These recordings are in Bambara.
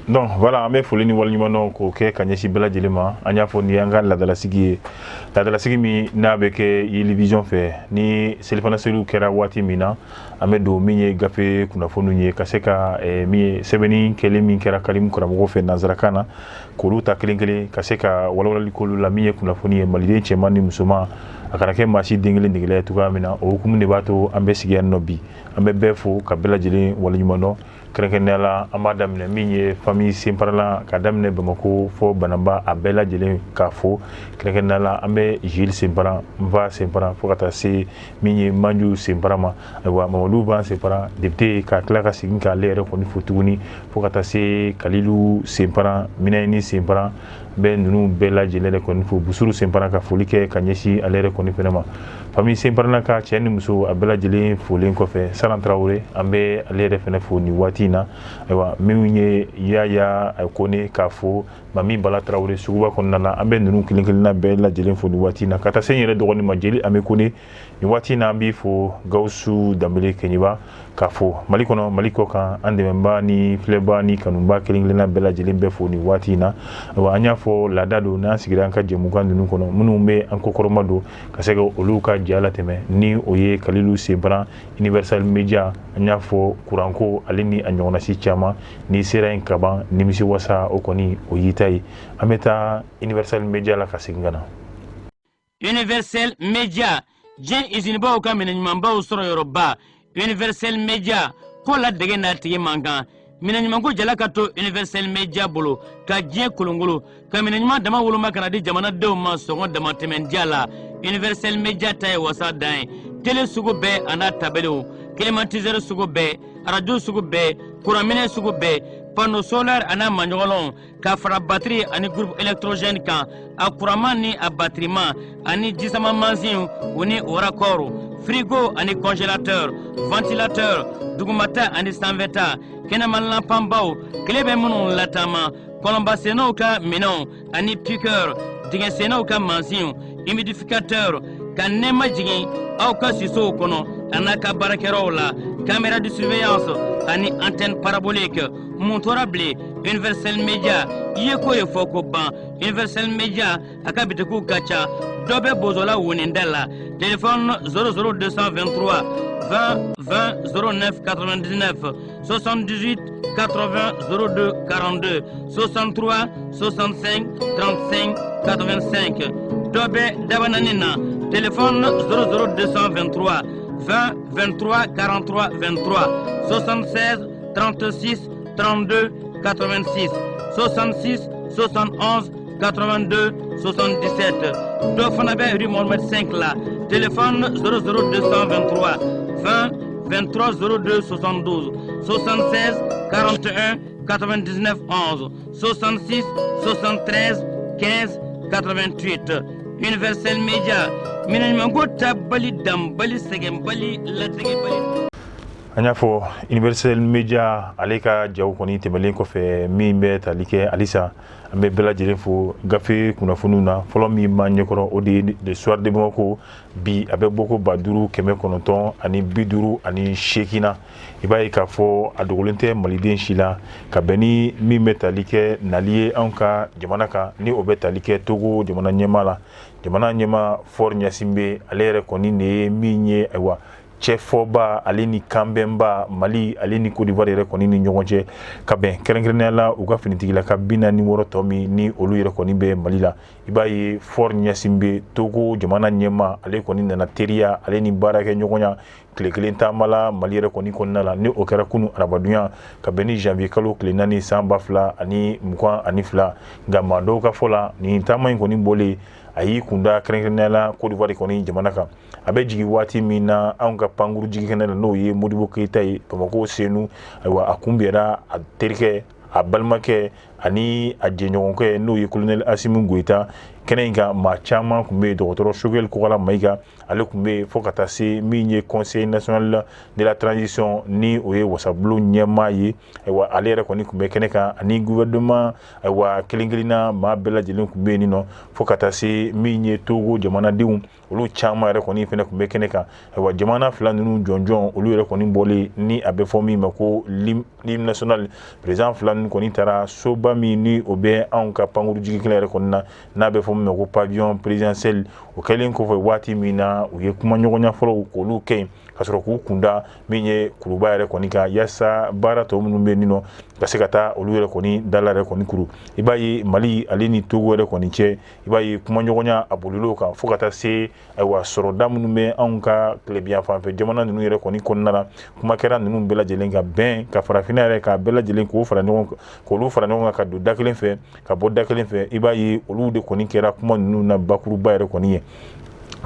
Donc voilà, an bɛ foli ni waleɲumandɔn k'o kɛ ka ɲɛsin bɛɛ lajɛlen ma. An y'a fɔ nin y'an ka laadalasigi ye, laadalasigi min n'a bɛ kɛ Yelivision fɛ. Ni selifana seliw kɛra waati min na, an bɛ don min ye gafe kunnafoniw ye, ka se ka min ye sɛbɛnni kɛlen min kɛra Karimu karamɔgɔ fɛ nanzarakan na, k'olu ta kelen kelen, ka se ka walawalali k'olu la. Min ye kunnafoni ye, maliden cɛman ni musoman, a kana kɛ maa si den kelen degela ye cogoya min na, o hukumu de b'a to an bɛ sigi yan nɔ bi. An bɛ bɛɛ fo ka bɛɛ lajɛlen waleɲuman dɔn. Kɛrɛnkɛrɛnnenya la, an b'a daminɛ min ye famille Senparala, ka daminɛ Bamakɔ fɔ Banamba, a bɛɛ lajɛlen k'a fo. Kɛrɛnkɛrɛnnenya la, an bɛ Jules Senpara, Nfa Senpara, fo ka taa se min ye Manju Senpara ma. Ayiwa, Mamadu Ban Senpara, député, ka tila ka segin k'ale yɛrɛ kɔni fo tuguni, fo ka taa se Kalilu Senpara, Minɛni Senpara, bɛ ninnu bɛɛ lajɛlen de kɔni fo. Busuru Senpara, ka foli kɛ ka ɲɛsin ale yɛrɛ kɔni fɛnɛ ma. Famille Senparala ka cɛ ni muso, a bɛɛ lajɛlen folen kɔfɛ, Saran Tarawele, an bɛ ale yɛrɛ fɛnɛ fo nin waati in na. Ayiwa, minnu ye Yaya Kone, k'a fo Mami Bala Tarawele suguba kɔnɔna na, an bɛ ninnu kelen kelenna bɛɛ lajɛlen fo nin waati in na, ka taa se n yɛrɛ dɔgɔnin ma, Jeli Ame Kone, nin waati in na an b'i fo. Gawusu Danbele Keɲeba, k'a fo Mali kɔnɔ, Mali kɔ kan, an dɛmɛba ni filɛba ni kanuba kelen kelenna bɛɛ lajɛlen bɛ fo nin waati in na. Ayiwa, an y'a fɔ laada don, n'an sigira an ka jɛmukan ninnu kɔnɔ, minnu bɛ an kɔkɔrɔma don, ka se ka olu ka ja latɛmɛ, ni o ye Kalilu Senpara, Universal Media. An y'a fɔ kuranko ale ni a ɲɔgɔnnasi caman, n'i sera yen kaban, nimisi wasa o kɔni o y'i ta ye. An bɛ taa Universal Media la ka segin ka na. Universel Media, diɲɛ izinibaw ka minɛ ɲumanbaw sɔrɔ yɔrɔba. Universel Media ko la dege n'a tigi man kan. Minɛ ɲumanko jala ka to Universel Media bolo, ka diɲɛ kolongolo, ka minɛ ɲuman dama woloma ka na di jamanadenw ma sɔngɔ damatɛmɛndiya la. Universel Media ta ye wasa dan ye. Tele sugu bɛɛ a n'a tabelew, climatiseur sugu bɛɛ, arajo sugu bɛɛ, kuranminɛ sugu bɛɛ, panneau solaire a n'a maɲɔgɔnlɔnw, ka fara batiri ani groupe électrogène kan, a kuranman ni a batiriman, ani jisama mansinw, u ni o raccord, frigo ani congélateur, ventilateur, dugumata ani sanfɛta, kɛnɛma lanpanbaw, tile bɛ minnu lataama, kɔlɔnbasennaw ka minɛnw ani piqueur, dingɛsennaw ka mansinw, humidificateur, ka nɛɛma jigin aw ka sisow kɔnɔ a n'a ka baarakɛyɔrɔw la, caméra de surveillance ani antenne parabolique. Mun tora bilen? Universel Media i ye ko ye fɔ ko ban. Universel Media a ka bitikiw ka ca. Dɔ bɛ Bozola woninda la, téléphone 00223 20 20 09 99, 78 80 02 42, 63 65 35 85. Dɔ bɛ Dabanani na, téléphone 00223 20 23 43 23, 76 36 32 86, 66 71 82 77. Dɔ fana bɛ rue Mohamed 5 la, téléphone 00223 20 23 02 72, 76 41 99 11, 66 73 15 88. Universel Media, minɛ ɲumanko tabali, danbali, sɛgɛnbali, latigɛbali. An y'a fɔ Universel Media ale ka jaw kɔni tɛmɛlen kɔfɛ, min bɛ tali kɛ halisa, an bɛ bɛɛ lajɛlen fo. Gafe kunnafoniw na fɔlɔ min b'an ɲɛkɔrɔ, o de ye Le Soir de Bamako bi, a bɛ bɔ ko 5958 na. I b'a ye k'a fɔ a dogolen tɛ maliden si la, ka bɛn ni min bɛ tali kɛ nali ye anw ka jamana kan, ni o bɛ tali kɛ Togo jamana ɲɛmaa la, jamana ɲɛmaa Faure Gnassingbé. Ale yɛrɛ kɔni de ye min ye, ayiwa, cɛfɔba ale ni kanbɛnba Mali ale ni Côte d'Ivoire yɛrɛ kɔni ni ɲɔgɔn cɛ, ka bɛn kɛrɛnkɛrɛnnenya la u ka finitigila ka 46 tɔ min ni olu yɛrɛ kɔni bɛ Mali la. I b'a ye Faure Gnassingbé, Togo jamana ɲɛmaa, ale kɔni nana teriya ale ni baarakɛ ɲɔgɔnya tile kelen taama la Mali yɛrɛ kɔni kɔnɔna la, ni o kɛra kunu arabadunya, ka bɛn ni janvier kalo tile 4 san 2022. Nka maa dɔw ka fɔ la, nin taama in kɔni bɔlen, a y'i kunda kɛrɛnkɛrɛnnenya la Côte d'Ivoire kɔni jamana kan. A bɛ jigin waati min na anw ka pankuru jigikɛnɛ la, n'o ye Modibo Keyita ye Bamakɔ Senu, ayiwa, a kunbɛnna a terikɛ, a balimakɛ ani a jɛɲɔgɔnkɛ, n'o ye colonel Assimi Goïta. Kɛnɛ in kan, maa caman tun bɛ yen. Dɔgɔtɔrɔ Choguel Kokalla Maïga, ale tun bɛ yen, fo ka taa se min ye Conseil national de la transition, ni o ye wasabulon ɲɛmaa ye. Ayiwa, ale yɛrɛ kɔni tun bɛ kɛnɛ kan, ani gouvernement, ayiwa, kelen kelenna maa bɛɛ lajɛlen tun bɛ yen nɔ, fo ka taa se min ye Togo jamanadenw, olu caman yɛrɛ kɔni fana tun bɛ kɛnɛ kan. Ayiwa, jamana fila ninnu jɔnjɔn, olu yɛrɛ kɔni bɔlen, ni a bɛ fɔ min ma ko l'hymne national, président fila ninnu kɔni taara soba min ni o bɛ anw ka pankuru jigikɛla yɛrɛ kɔni na, n'a bɛ fɔ min ma ko pavillon présidentiel. O kɛlen kɔfɛ, waati min na u ye kumaɲɔgɔnya fɔlɔw k'olu kɛ yen, ka sɔrɔ k'u kunda min ye kuluba yɛrɛ kɔni kan, yaasa baara tɔ minnu bɛ yen nɔ ka se ka taa olu yɛrɛ kɔni dala yɛrɛ kɔni kuru. I b'a ye Mali ale ni Togo yɛrɛ kɔni cɛ, i b'a ye kumaɲɔgɔnya a bolil'o kan, fo ka taa se, ayiwa, sɔrɔda minnu bɛ anw ka tilebinyan fanfɛ jamana ninnu yɛrɛ kɔni kɔnɔna na. Kuma kɛra ninnu bɛɛ lajɛlen ka bɛn ka farafinna yɛrɛ k'a bɛɛ lajɛlen k'o fara ɲɔgɔn k'olu fara ɲɔgɔn kan, ka don da kelen fɛ, ka bɔ da kelen fɛ. I b'a ye olu de kɔni kɛra kuma ninnu na bakuruba yɛrɛ kɔni ye.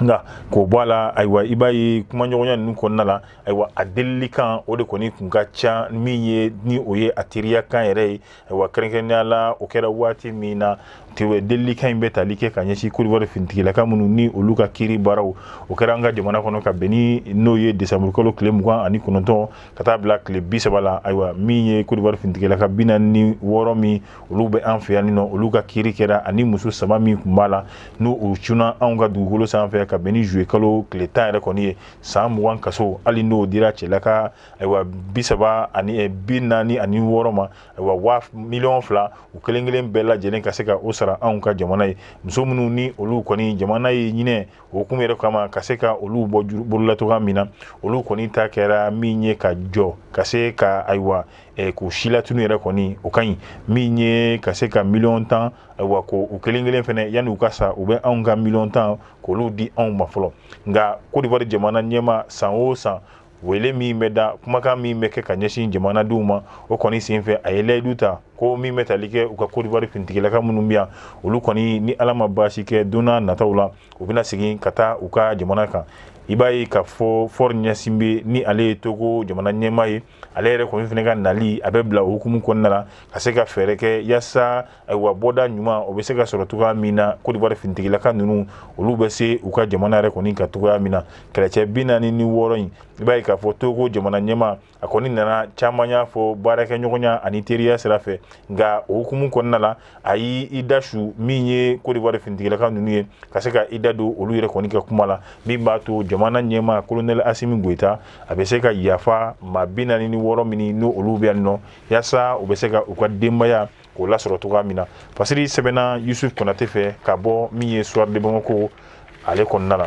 Nka k'o bɔ a la, ayiwa, i b'a ye kumaɲɔgɔnya ninnu kɔnɔna la, ayiwa, a delilikan o de kɔni tun ka ca, min ye ni o ye a teriya kan yɛrɛ ye. Ayiwa, kɛrɛnkɛrɛnnenya la, o kɛra waati min na, delilikan in bɛ tali kɛ ka ɲɛsin Côte d'Ivoire finitigilaka minnu ni olu ka kiiri baaraw o kɛra an ka jamana kɔnɔ, ka bɛn ni n'o ye desanburukalo tile 29 ka taa bila tile 30 la. Ayiwa, min ye Côte d'Ivoire finitigilaka 46 min olu bɛ an fɛ yan nɔ, olu ka kiiri kɛra, ani muso saba min tun b'a la, n'u u cunna anw ka dugukolo sanfɛ, ka bɛn ni juillet kalo tile 10 yɛrɛ kɔni ye, san 20 kaso, hali n'o dira cɛlaka, ayiwa, 346 ma. Ayiwa, waa miliyɔn 2, u kelen kelen bɛɛ lajɛlen ka se ka o sara anw ka jamana ye. Muso minnu ni olu kɔni jamana ye ɲinɛ o kun yɛrɛ kama ka se ka olu bɔ bolola cogoya min na, olu kɔni ta kɛra min ye ka jɔ ka se ka, ayiwa, k'u silatunu yɛrɛ kɔni, o ka ɲi. Min ye ka se ka miliyɔn 10, ayiwa, ko u kelen kelen fɛnɛ, yanni u ka sa, u bɛ anw ka miliyɔn 10 k'olu di anw ma fɔlɔ. Nka Côte d'Ivoire jamana ɲɛmaa, san o san wele min bɛ da, kumakan min bɛ kɛ ka ɲɛsin jamanadenw ma, o kɔni senfɛ, a ye layidu ta ko min bɛ tali kɛ u ka Côte d'Ivoire finitigilaka minnu bɛ yan, olu kɔni, ni Ala ma baasi kɛ, don n'a nataw la, u bɛna segin ka taa u ka jamana kan. I b'a ye k'a fɔ Faure Gnassingbé, ni ale ye Togo jamana ɲɛmaa ye, ale yɛrɛ kɔni fana ka nali a bɛ bila o hukumu kɔnɔna la, ka se ka fɛɛrɛ kɛ yaasa, ayiwa, bɔda ɲuman o bɛ se ka sɔrɔ cogoya min na, Côte d'Ivoire finitigilaka ninnu, olu bɛ se u ka jamana yɛrɛ kɔni ka cogoya min na. Kɛlɛcɛ 46 in, i b'a ye k'a fɔ Togo jamana ɲɛmaa, a kɔni nana, caman y'a fɔ baarakɛɲɔgɔnya ani teriya sira fɛ. Nka o hukumu kɔnɔna la, a y'i da su min ye Côte d'Ivoire finitigilaka ninnu ye, ka se ka i da don olu yɛrɛ kɔni ka kuma la, min b'a to jamana ɲɛmaa colonel Assimi Goïta, a bɛ se ka yafa maa 46 min n'o olu bɛ yan nɔ, yaasa u bɛ se ka u ka denbaya k'o lasɔrɔ cogoya min na. Fasiri sɛbɛnna Yusuf Konate fɛ ka bɔ min ye Soir de Bamako ale kɔnɔna la.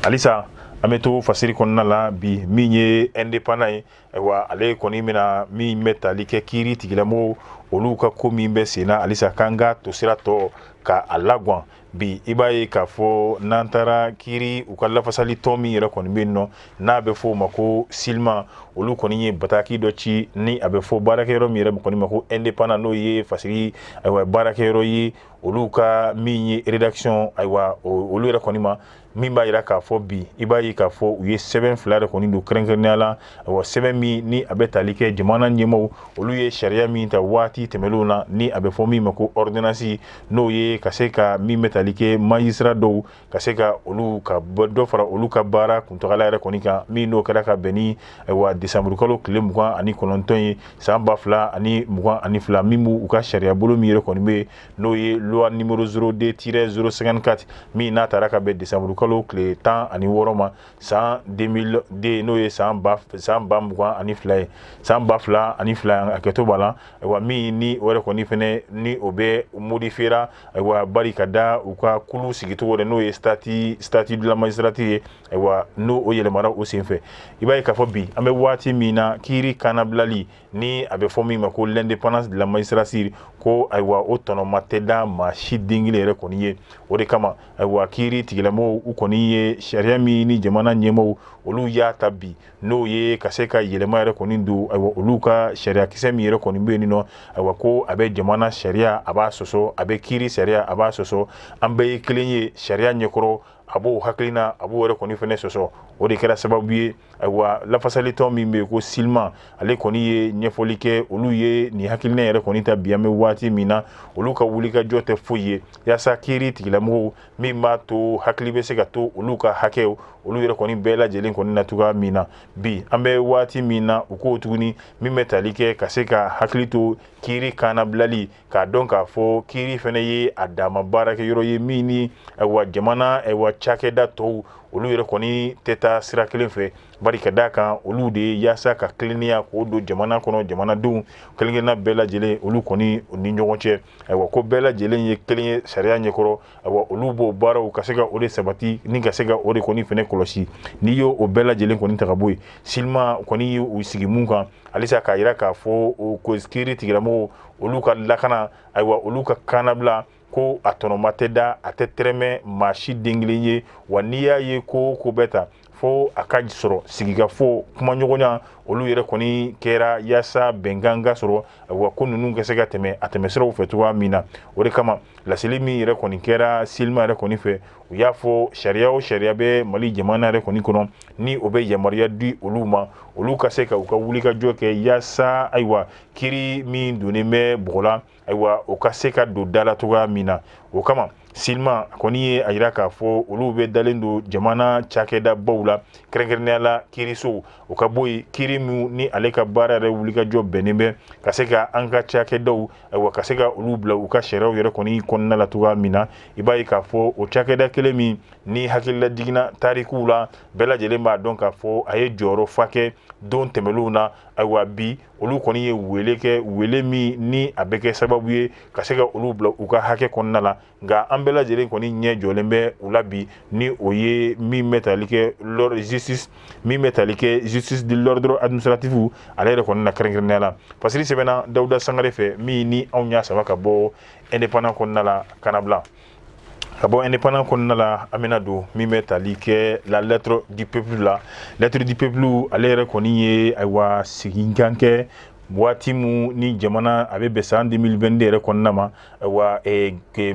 Halisa an bɛ to fasiri kɔnɔna la bi. Min ye Indépendant ye, ayiwa, ale kɔni bɛna min bɛ tali kɛ kiiri tigilamɔgɔw, olu ka ko min bɛ sen na halisa, k'an ka to sira tɔ ka a lagwan bi. I b'a ye k'a fɔ n'an taara kiiri, u ka lafasali tɔn min yɛrɛ kɔni bɛ yen nɔ, n'a bɛ fɔ o ma ko SYLMA, olu kɔni ye bataki dɔ ci, ni a bɛ fɔ baarakɛyɔrɔ min yɛrɛ kɔni ma ko Indépendant, n'o ye fasiri, ayiwa, baarakɛyɔrɔ ye, olu ka min ye rédaction, ayiwa, olu yɛrɛ kɔni ma, min b'a jira k'a fɔ bi, i b'a ye k'a fɔ u ye sɛbɛn fila de kɔni don kɛrɛnkɛrɛnnenya la. Ayiwa, sɛbɛn min ni a bɛ tali kɛ jamana ɲɛmaaw, olu ye sariya min ta waati tɛmɛnlenw na, ni a bɛ fɔ min ma ko ordonnance, n'o ye ka se ka min bɛ tali kɛ magistrat dɔw, ka se ka olu ka dɔ fara olu ka baara kuntagala yɛrɛ kɔni kan, min n'o kɛra ka bɛn ni, ayiwa, desanburukalo tile 29 ye san 2022, min b'u ka sariya bolo min yɛrɛ kɔni bɛ yen, n'o ye loi numéro 02-054, min n'a taara ka bɛn desanburukalo tile 16 ma san 2002, n'o ye san ba 22 ye, san 2002, hakɛto b'a la. Ayiwa, min ni o yɛrɛ kɔni fɛnɛ ni o bɛ modifiera, ayiwa, bari ka da u ka kulu sigicogo dɛ, n'o ye statut de la magistrature ye, ayiwa, n'o o yɛlɛmara o senfɛ. I b'a ye k'a fɔ bi, an bɛ waati min na, kiiri kannabilali, ni a bɛ fɔ min ma ko l'indépendance de la magistrature, ko ayiwa, o tɔnɔma tɛ da maa si den kelen yɛrɛ kɔni ye. O de kama, ayiwa, kiiri tigilamɔgɔw, u kɔni ye sariya min ni jamana ɲɛmaaw olu y'a ta bi, n'o ye ka se ka yɛlɛma yɛrɛ kɔni don, ayiwa, olu ka sariyakisɛ min yɛrɛ kɔni bɛ yen nɔ, ayiwa, ko a bɛ jamana sariya a b'a sɔsɔ, a bɛ kiiri sariya a b'a sɔsɔ. An bɛɛ ye kelen ye sariya ɲɛkɔrɔ. a b'o hakilina, a b'o yɛrɛ kɔni fɛnɛ sɔsɔ. O de kɛra sababu ye, ayiwa, lafasalitɔn min bɛ yen ko SYLMA, ale kɔni ye ɲɛfɔli kɛ. Olu ye nin hakilina yɛrɛ kɔni ta. Bi an bɛ waati min na, olu ka wulikajɔ tɛ foyi ye yaasa kiiri tigilamɔgɔw min b'a to hakili bɛ se ka to olu ka hakɛw, olu yɛrɛ kɔni bɛɛ lajɛlen kɔni na cogoya min na. Bi an bɛ waati min na, u k'o tuguni min bɛ tali kɛ ka se ka hakili to kiiri kannabilali, k'a dɔn k'a fɔ kiiri fana ye a dama baarakɛyɔrɔ ye min ni, ayiwa, jamana, ayiwa, cakɛda tɔw, olu yɛrɛ kɔni tɛ taa sira kelen fɛ. Bari ka d'a kan, olu de ye yaasa ka tilennenya k'o don jamana kɔnɔ, jamanadenw kelenkelenna bɛɛ lajɛlen, olu kɔni ni ɲɔgɔn cɛ, ayiwa, ko bɛɛ lajɛlen ye kelen ye sariya ɲɛkɔrɔ. Ayiwa, olu b'o baaraw ka se ka o de sabati ni ka se ka o de kɔni fɛnɛ kɔlɔsi. N'i y'o o bɛɛ lajɛlen kɔni ta ka bɔ yen, SYLMA kɔni ye u sigi mun kan halisa, k'a yira k'a fɔ o ko kiiri tigilamɔgɔw, olu ka lakana, ayiwa, olu ka kannabila, ko a tɔnɔma tɛ da, a tɛ tɛrɛmɛ maa si den kelen ye. Wa n'i y'a ye ko ko bɛ ta fo a ka sɔrɔ sigikafɔ, kumaɲɔgɔnya, olu yɛrɛ kɔni kɛra yaasa bɛnkan ka sɔrɔ, ayiwa, ko ninnu ka se ka tɛmɛ a tɛmɛsiraw fɛ cogoya min na. O de kama laseli min yɛrɛ kɔni kɛra SYLMA yɛrɛ kɔni fɛ, u y'a fɔ sariya o sariya bɛ Mali jamana yɛrɛ kɔni kɔnɔ, ni o bɛ yamaruya di olu ma, olu ka se ka u ka wulikajɔ kɛ yaasa, ayiwa, kiiri min donnen bɛ bɔgɔ la, ayiwa, o ka se ka don da la cogoya min na. O kama SYLMA kɔni ye a yira k'a fɔ olu bɛ dalen don jamana cakɛdabaw la, kɛrɛnkɛrɛnnenya la kiirisow. O ka bɔ yen, kiiri min ni ale ka baara yɛrɛ wulikajɔ bɛnnen bɛ ka se ka an ka cakɛdaw, ayiwa, ka se ka olu bila u ka sariyaw yɛrɛ kɔni kɔnɔna la cogoya min na. I b'a ye k'a fɔ o cakɛda kelen min ni hakilila jiginna tarikuw la, bɛɛ lajɛlen b'a dɔn k'a fɔ a ye jɔyɔrɔ fa kɛ don tɛmɛnlenw na. Ayiwa, bi olu kɔni ye wele kɛ, wele min ni a bɛ kɛ sababu ye ka se ka olu bila u ka hakɛ kɔnɔna la. Nka an bɛɛ lajɛlen kɔni ɲɛ jɔlen bɛ u la bi, ni o ye min bɛ tali kɛ justice, min bɛ tali kɛ justice de l'ordre administratif ale yɛrɛ kɔni na kɛrɛnkɛrɛnnenya la. Fasiri sɛbɛnna Dawuda Sangare fɛ, min ni anw y'a sama ka bɔ Indépendant kɔnɔna la. Kana bila ka bɔ Indépendant kɔnɔna la, an bɛna don min bɛ tali kɛ la Lettre du peuple la. Lettre du peuple, ale yɛrɛ kɔni ye, ayiwa, seginkan kɛ waati mun ni jamana a bɛ bɛn san 2022 yɛrɛ kɔnɔna ma. Ayiwa,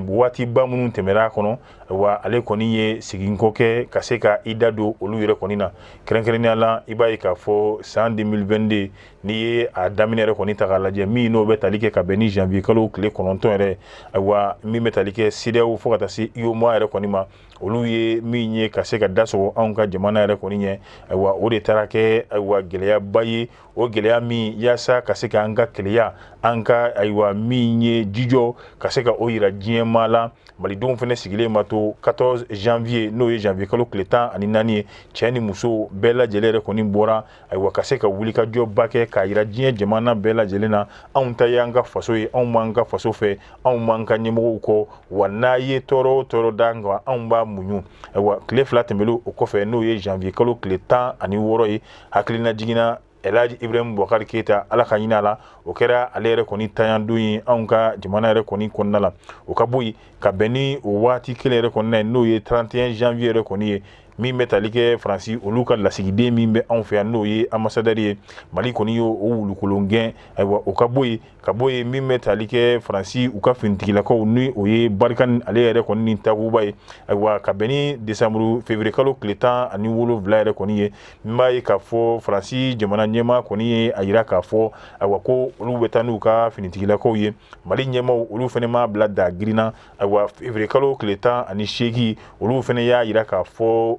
waatiba minnu tɛmɛra a kɔnɔ, ayiwa, ale kɔni ye seginkɔ kɛ ka se ka i da don olu yɛrɛ kɔni na. Kɛrɛnkɛrɛnnenya la, i b'a ye k'a fɔ san 2022, n'i ye a daminɛ yɛrɛ kɔni ta k'a lajɛ, min n'o bɛ tali kɛ ka bɛn ni janvier kalo tile 9 yɛrɛ, ayiwa, min bɛ tali kɛ CEDEAO fo ka taa se UEMOA yɛrɛ kɔni ma, olu ye min ye ka se ka da sɔgɔ anw ka jamana yɛrɛ kɔni ɲɛ. Ayiwa, o de taara kɛ, ayiwa, gɛlɛyaba ye. O gɛlɛya min yaasa ka se ka an ka keleya, an ka, ayiwa, min ye jijɔ, ka se ka o yira diɲɛmaa la. Malidenw fana sigilen ma to. 14 janvier, n'o ye janvier kalo tile 14 ye, cɛ ni muso bɛɛ lajɛlen yɛrɛ kɔni bɔra, ayiwa, ka se ka wulikajɔba kɛ k'a yira diɲɛ jamana bɛɛ lajɛlen na, anw ta y'an ka faso ye, anw b'an ka faso fɛ, anw b'an ka ɲɛmɔgɔw kɔ, wa n'a ye tɔɔrɔ o tɔɔrɔ d'an kan, anw b'a muɲu. Ayiwa, tile 2 tɛmɛlen o kɔfɛ, n'o ye janvier kalo tile 16 ye, hakilina jiginna Elhaji Ibrahim Boubacar Keita, Ala ka hinɛ a la, o kɛra ale yɛrɛ kɔni tanyandon ye anw ka jamana yɛrɛ kɔni kɔnɔna la. O ka bɔ yen, ka bɛn ni o waati kelen yɛrɛ kɔnɔna ye, n'o ye 31 janvier yɛrɛ kɔni ye, min bɛ tali kɛ Faransi, olu ka lasigiden min bɛ anw fɛ yan, n'o ye ambassadeur ye, Mali kɔni y'o wulukolon gɛn. Ayiwa, o ka bɔ yen, ka bɔ yen, min bɛ tali kɛ Faransi, u ka finitigilakaw, ni o ye Barkhane ale yɛrɛ kɔni ni Takuba ye, ayiwa, ka bɛn ni décembre, février kalo tile 17 yɛrɛ kɔni ye, n b'a ye k'a fɔ Faransi jamana ɲɛmaa kɔni ye a yira k'a fɔ, ayiwa, ko olu bɛ taa n'u ka finitigilakaw ye. Mali ɲɛmaaw, olu fana m'a bila da girinna. Ayiwa, février kalo tile 18, olu fana y'a yira k'a fɔ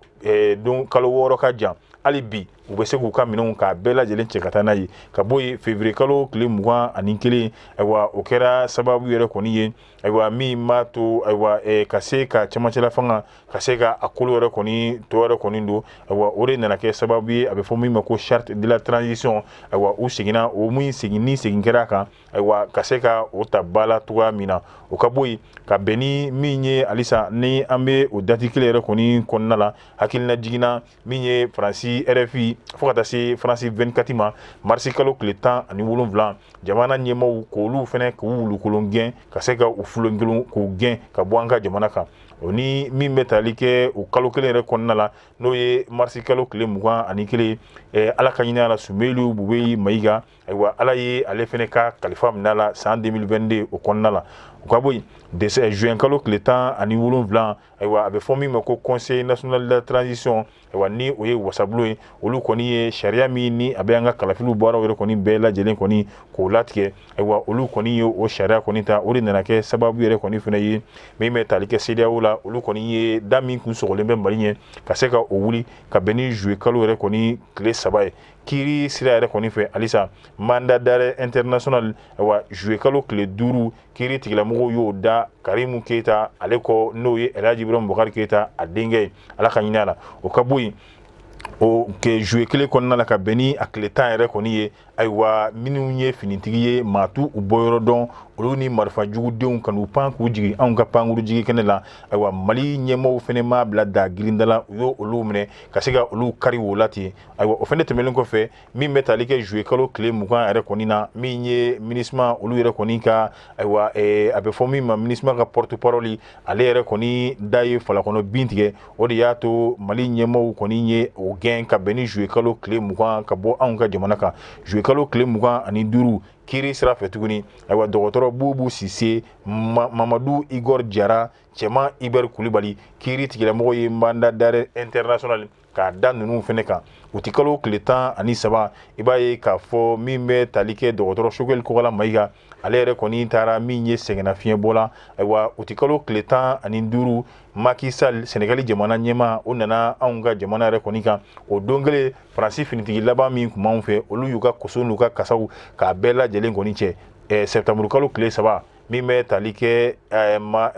don kalo 6 ka jan hali bi, u bɛ se k'u ka minɛnw k'a bɛɛ lajɛlen cɛ ka taa n'a ye. Ka bɔ yen, février kalo tile 21, ayiwa, o kɛra sababu yɛrɛ kɔni ye, ayiwa, min b'a to, ayiwa, ka se ka cɛmancɛla fanga ka se ka a kolo yɛrɛ kɔni tɔ yɛrɛ kɔni don. Ayiwa, o de nana kɛ sababu ye, a bɛ fɔ min ma ko charte de la transition. Ayiwa, u seginna o min segin ni segin kɛra a kan, ayiwa, ka se ka o ta ba la cogoya min na. O ka bɔ yen, ka bɛn ni min ye halisa ni an bɛ o date kelen yɛrɛ kɔni kɔnɔna la, hakilina jiginna min ye Faransi RFI fo ka taa se France 24 ma, marisi kalo tile 17, jamana ɲɛmaaw k'olu fana k'u wulukolon gɛn, ka se ka u fulenkolon k'u gɛn ka bɔ an ka jamana kan. O ni min bɛ tali kɛ o kalo kelen yɛrɛ kɔnɔna la, n'o ye marisi kalo tile 21, Ala ka hinɛ a la, Sumelu Bubeyi Mayiga, ayiwa, Ala ye ale fana ka kalifa minɛ a la san 2022 o kɔnɔna la. O ka bɔ yen, juin kalo tile 17, ayiwa, a bɛ fɔ min ma ko Conseil national de la transition, ayiwa, ni o ye wasabulon ye, olu kɔni ye sariya min ni a bɛ an ka kalafiliw baaraw yɛrɛ kɔni bɛɛ lajɛlen kɔni k'o latigɛ. Ayiwa, olu kɔni ye o sariya kɔni ta. O de nana kɛ sababu yɛrɛ kɔni fana ye min bɛ tali kɛ CEDEAO la, olu kɔni ye da min kun sɔgɔlen bɛ Mali ɲɛ ka se ka o wuli ka bɛn ni juillet kalo yɛrɛ kɔni tile 3 ye. Kiiri sira yɛrɛ kɔni fɛ halisa, mandat d'arrêt international, ayiwa, juillet kalo tile 5, kiiri tigilamɔgɔw y'o da Karimu Keyita ale kɔ, n'o ye Elhaji Ibrahim Bubakari Keyita a denkɛ ye, Ala ka hinɛ a la. O ka bɔ yen, o kɛ juillet kelen kɔnɔna la ka bɛn ni a tile 10 yɛrɛ kɔni ye, ayiwa, minnu ye finitigi ye, maa t'u u bɔyɔrɔ dɔn, olu ni marifa jugudenw ka n'u pan k'u jigin anw ka pankuru jigi kɛnɛ la. Ayiwa, Mali ɲɛmɔgɔw fana m'a bila da girinda la, u y'o olu minɛ ka se ka olu kari wo la ten. Ayiwa, o fana tɛmɛnen kɔfɛ, min bɛ tali kɛ juillet kalo tile 20 yɛrɛ kɔni na, min ye MINUSMA olu yɛrɛ kɔni ka, ayiwa, a bɛ fɔ min ma MINUSMA ka porte parole, ale yɛrɛ kɔni da ye falakɔnɔ bin tigɛ. O de y'a to Mali ɲɛmɔgɔw kɔni ye o gɛn ka bɛn ni juillet kalo tile 20 ka bɔ anw ka jamana kan. Juillet kalo tile 25, kiiri sira fɛ tuguni, ayiwa, dɔgɔtɔrɔ Bubu Sise, Mamadu Igor Jara, Cɛman Ibɛri Kulibali, kiiri tigilamɔgɔ ye mandat d'arrêt international k'a da ninnu fana kan. Utikalo tile 13, i b'a ye k'a fɔ min bɛ tali kɛ dɔgɔtɔrɔ Sogɛli Kokala Mayiga, ale yɛrɛ kɔni taara min ye sɛgɛnnafiɲɛbɔ la. Ayiwa, utikalo tile 15, Macky Sall, Senegali jamana ɲɛmaa, o nana anw ka jamana yɛrɛ kɔni kan. O don kelen, Faransi finitigi laban min tun b'anw fɛ, olu y'u ka koso n'u ka kasaw k'a bɛɛ lajɛlen kɔni cɛ. Septembre kalo tile 3, min bɛ tali kɛ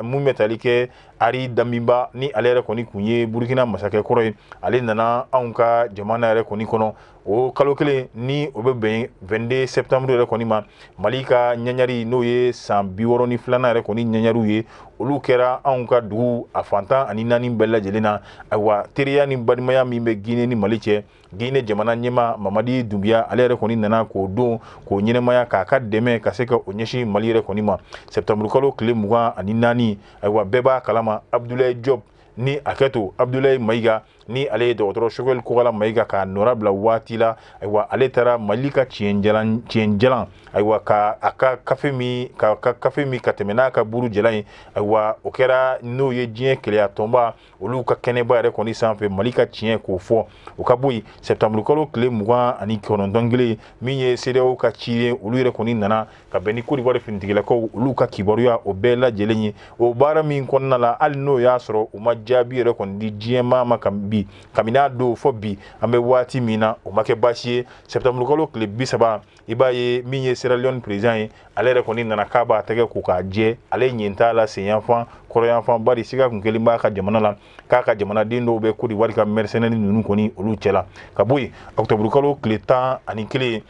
mun bɛ tali kɛ Henri Damiba, ni ale yɛrɛ kɔni tun ye Burukina masakɛ kɔrɔ ye, ale nana anw ka jamana yɛrɛ kɔni kɔnɔ. O kalo kelen ni o bɛ bɛn 22 septembre yɛrɛ kɔni ma, Mali ka ɲaɲari, n'o ye san 62nan yɛrɛ kɔni ɲaɲariw ye, olu kɛra anw ka dugu a fan 14 bɛɛ lajɛlen na. Ayiwa, teriya ni balimaya min bɛ Guinée ni Mali cɛ, Guinée jamana ɲɛmaa Mamadi Dunbiya, ale yɛrɛ kɔni nana k'o don k'o ɲɛnamaya k'a ka dɛmɛ ka se ka o ɲɛsin Mali yɛrɛ kɔni ma. Septembre kalo tile 24, ayiwa, bɛɛ b'a kalama, Abdoulaye Diop ni a kɛ to Abdoulaye Mayiga, ni ale ye dɔgɔtɔrɔ Sogɛli Kokala Mayiga k'a nɔra bila waati la, ayiwa, ale taara Mali ka tiɲɛ jalan, ayiwa, ka a ka kafe min ka kafe min ka tɛmɛ n'a ka buru jalan ye. Ayiwa, o kɛra n'o ye diɲɛ keleya tɔnba olu ka kɛnɛba yɛrɛ kɔni sanfɛ, Mali ka tiɲɛ k'o fɔ. O ka bɔ yen, septembre kalo tile 29 kelen, min ye CEDEAO ka ciden, olu yɛrɛ kɔni nana ka bɛn ni Côte d'Ivoire finitigilakaw olu ka kibaruya o bɛɛ lajɛlen ye. O baara min kɔnɔna la, hali n'o y'a sɔrɔ u ma jaabi yɛrɛ kɔni di diɲɛmaa ma bi kabini a don fɔ bi an bɛ waati min na, o ma kɛ baasi ye. Septembre kalo tile 30, i b'a ye min ye Sierra Leone président ye, ale yɛrɛ kɔni nana k'a b'a tɛgɛ ko k'a jɛ, ale ɲin t'a la sen yanfan kɔrɔ yanfan, bari siga kun kelen b'a ka jamana la k'a ka jamanaden dɔw bɛ Côte d'Ivoire ka mercenaires ninnu kɔni olu cɛla. Ka bɔ yen, octobre kalo tile 11,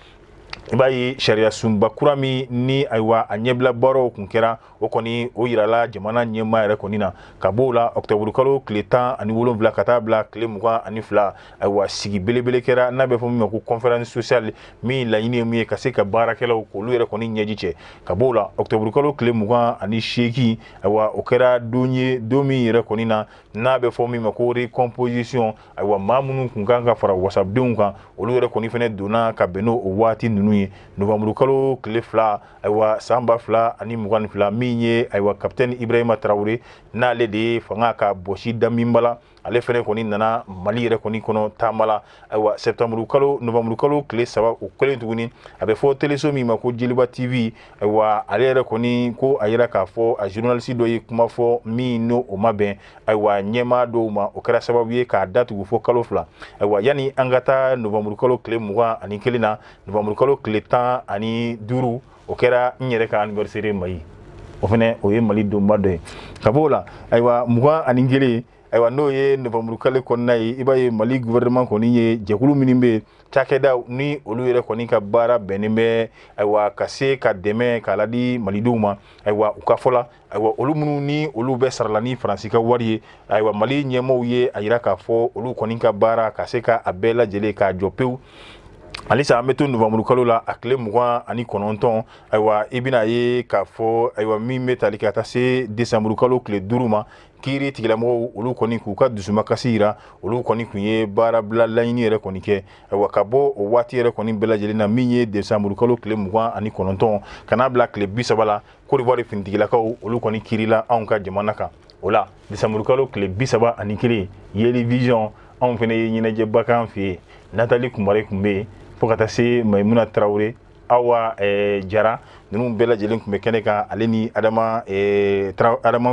i b'a ye sariya sunba kura min ni, ayiwa, a ɲɛbila baaraw kun kɛra, o kɔni o yirala jamana ɲɛmaa yɛrɛ kɔni na. Ka b'o la, octobre kalo tile 17 ka taa bila tile 22, ayiwa, sigi belebele kɛra n'a bɛ fɔ min ma ko conférence sociale, min laɲini ye mun ye? Ka se ka baarakɛlaw k'olu yɛrɛ kɔni ɲɛji cɛ. Ka b'o la, octobre kalo tile 28, ayiwa, o kɛra don ye, don min yɛrɛ kɔni na n'a bɛ fɔ min ma ko recomposition. Ayiwa, maa minnu kun kan ka fara wasadenw kan, olu yɛrɛ kɔni fɛnɛ donna ka bɛn n'o waati ninnu ye. Novembre kalo tile 2, ayiwa, san 2022, min ye, ayiwa, capitaine Ibrahima Traoré, n'ale de ye fanga ka bɔsi Damiba la, ale fɛnɛ kɔni nana Mali yɛrɛ kɔni kɔnɔ taama la. Ayiwa, septembre kalo, novembre kalo tile 3, o kɛlen tuguni, a bɛ fɔ teleso min ma ko Joliba TV, ayiwa, ale yɛrɛ kɔni ko a yira k'a fɔ a journaliste dɔ ye kuma fɔ min n'o o ma bɛn, ayiwa, ɲɛmaa dɔw ma, o kɛra sababu ye k'a datugu fo kalo 2. Ayiwa, yanni an ka taa novembre kalo tile 21 na, novembre kalo tile 15, o kɛra n yɛrɛ ka anniversaire Mali, o fɛnɛ o ye Mali donba dɔ ye. Ka b'o la, ayiwa, 21, ayiwa, n'o ye novembre kalo kɔnɔna ye, i b'a ye Mali gouvernement kɔni ye jɛkulu minnu bɛ yen, cakɛdaw ni olu yɛrɛ kɔni ka baara bɛnnen bɛ, ayiwa, ka se ka dɛmɛ k'a ladi malidenw ma. Ayiwa, u ka fɔ la, ayiwa, olu minnu ni olu bɛ sarala ni Faransi ka wari ye, ayiwa, Mali ɲɛmaaw ye a yira k'a fɔ olu kɔni ka baara ka se ka a bɛɛ lajɛlen k'a jɔ pewu. Halisa an bɛ to nowanburukalo la, a tile 29, ayiwa, i bɛna ye k'a fɔ, ayiwa, min bɛ tali ka taa se desanburukalo tile 5 ma, kiiri tigilamɔgɔw, olu kɔni k'u ka dusumakasi yira, olu kɔni tun ye baarabila laɲini yɛrɛ kɔni kɛ. Ayiwa, ka bɔ o waati yɛrɛ kɔni bɛɛ lajɛlen na, min ye desanburukalo tile 29 ka n'a bila tile 30 la, Côte d'Ivoire finitigilakaw, olu kɔni kiirila anw ka jamana kan. O la, desanburukalo tile 31, Yeli Vision, anw fana ye ɲɛnajɛba k'an fɛ yen. Nathalie Kumare tun bɛ yen, fo ka taa se Mayimuna Tarawele, Awa Jara, ninnu bɛɛ lajɛlen tun bɛ kɛnɛ kan, ale ni Adama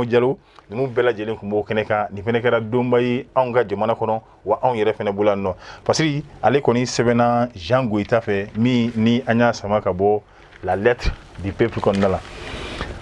Jalo, ninnu bɛɛ lajɛlen tun b'o kɛnɛ kan. Nin fana kɛra donba ye anw ka jamana kɔnɔ, wa anw yɛrɛ fana bolo yan nɔ. Fasiri ale kɔni sɛbɛnna Jean Goyita fɛ, min ni an y'a sama ka bɔ La Lettre du peuple kɔnɔna la.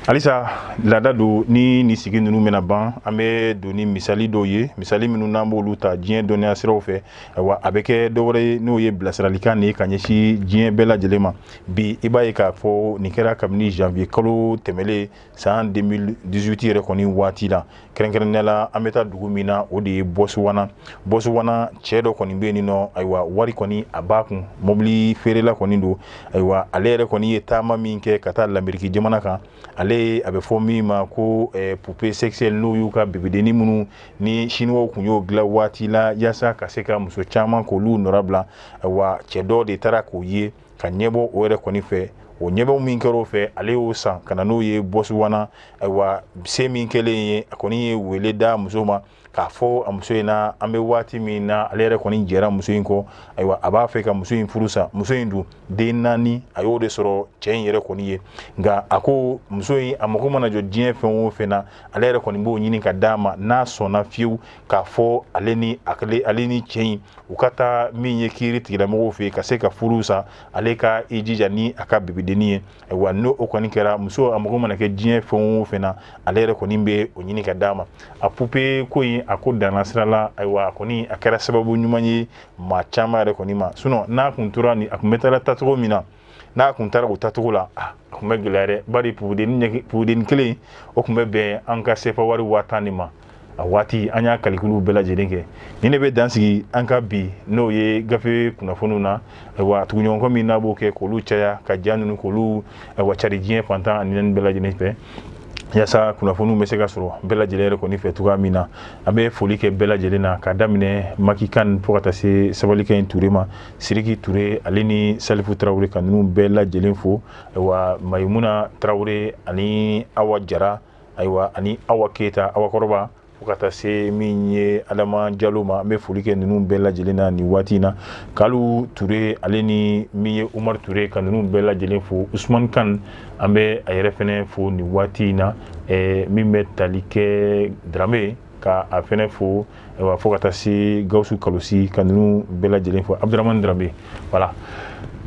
Halisa laada don ni nin sigi ninnu bɛna ban, an bɛ don ni misali dɔw ye, misali minnu n'an b'olu ta diɲɛ dɔnniya siraw fɛ. Ayiwa, a bɛ kɛ dɔwɛrɛ ye, n'o ye bilasiralikan de ye ka ɲɛsin diɲɛ bɛɛ lajɛlen ma. Bi, i b'a ye k'a fɔ nin kɛra kabini janvier kalo tɛmɛlen san 2018 yɛrɛ kɔni waati la. Kɛrɛnkɛrɛnnenya la, an bɛ taa dugu min na, o de ye Botswana. Botswana, cɛ dɔ kɔni bɛ yen nɔ. Ayiwa, wari kɔni a b'a kun, mobili feerela kɔni don. Ayiwa, ale yɛrɛ kɔni ye taama min kɛ ka taa Lameriki jamana kan, ale a bɛ fɔ min ma ko poupée sexuelle, n'o y'u ka bebedennin minnu ni Chinois tun y'o dilan waati la yaasa ka se ka muso caman k'olu nɔrabila. Ayiwa, cɛ dɔ de taara k'o ye ka ɲɛbɔ o yɛrɛ kɔni fɛ. O ɲɛbɔ min kɛra o fɛ, ale y'o san ka na n'o ye Botswana. Ayiwa, se min kɛlen ye, a kɔni ye wele da muso ma k'a fɔ a muso in na, an bɛ waati min na, ale yɛrɛ kɔni jɛra muso in kɔ. Ayiwa, a b'a fɛ ka muso in furu sa. Muso in dun, den 4 a y'o de sɔrɔ cɛ in yɛrɛ kɔni ye. Nka a ko muso in, a mago mana jɔ diɲɛ fɛn o fɛn na, ale yɛrɛ kɔni b'o ɲini ka d'a ma, n'a sɔnna fiyewu k'a fɔ ale ni cɛ in, u ka taa min ye kiiri tigilamɔgɔw fɛ yen ka se ka furu sa, ale ka i jija ni a ka bebedennin ye. Ayiwa, n'o o kɔni kɛra, muso a mago mana kɛ diɲɛ fɛn o fɛn na, ale yɛrɛ kɔni bɛ o ɲini ka d'a ma. A poupée ko in, a ko danna sira la. Ayiwa, a kɔni a kɛra sababu ɲuman ye maa caman yɛrɛ kɔni ma. Sinon n'a kun tora ni a kun bɛ taa taacogo min na, n'a kun taara o taacogo la, a kun bɛ gɛlɛya dɛ, bari pupudennin kelen, o kun bɛ bɛn an ka sefa wari 10 000 de ma a waati. An y'a kalikuluw bɛɛ lajɛlen kɛ. Nin de bɛ dan sigi an ka bi, n'o ye gafe kunnafoniw na. Ayiwa, tuguɲɔgɔnkɔ min n'a b'o kɛ k'olu caya ka ja ninnu k'olu, ayiwa, cari diɲɛ fantan ani naani bɛɛ lajɛlen fɛ, yaasa kunnafoniw bɛ se ka sɔrɔ bɛɛ lajɛlen yɛrɛ kɔni fɛ cogoya min na. An bɛ foli kɛ bɛɛ lajɛlen na, ka daminɛ Makikan fo ka taa se Sabalikɛ in Ture ma, Siriki Ture, ale ni Salifu Tarawele, ka ninnu bɛɛ lajɛlen fo. Ayiwa, Mayimuna Tarawele ani Awa Jara, ayiwa, ani Awa Keyita, Awa Kɔrɔba, fo ka taa se min ye Adama Jalo ma, an bɛ foli kɛ ninnu bɛɛ lajɛlen na nin waati in na. Kalu Ture, ale ni min ye Umar Ture, ka ninnu bɛɛ lajɛlen fo. Usman Kan, an bɛ a yɛrɛ fɛnɛ fo nin waati in na. Min bɛ tali kɛ Darame, ka a fɛnɛ fo. Ayiwa, fo ka taa se Gawusu Kalosi, ka ninnu bɛɛ lajɛlen fo. Abdramani Darame, voilà,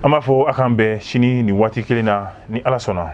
an b'a fɔ a k'an bɛn sini nin waati kelen na, ni Ala sɔnna.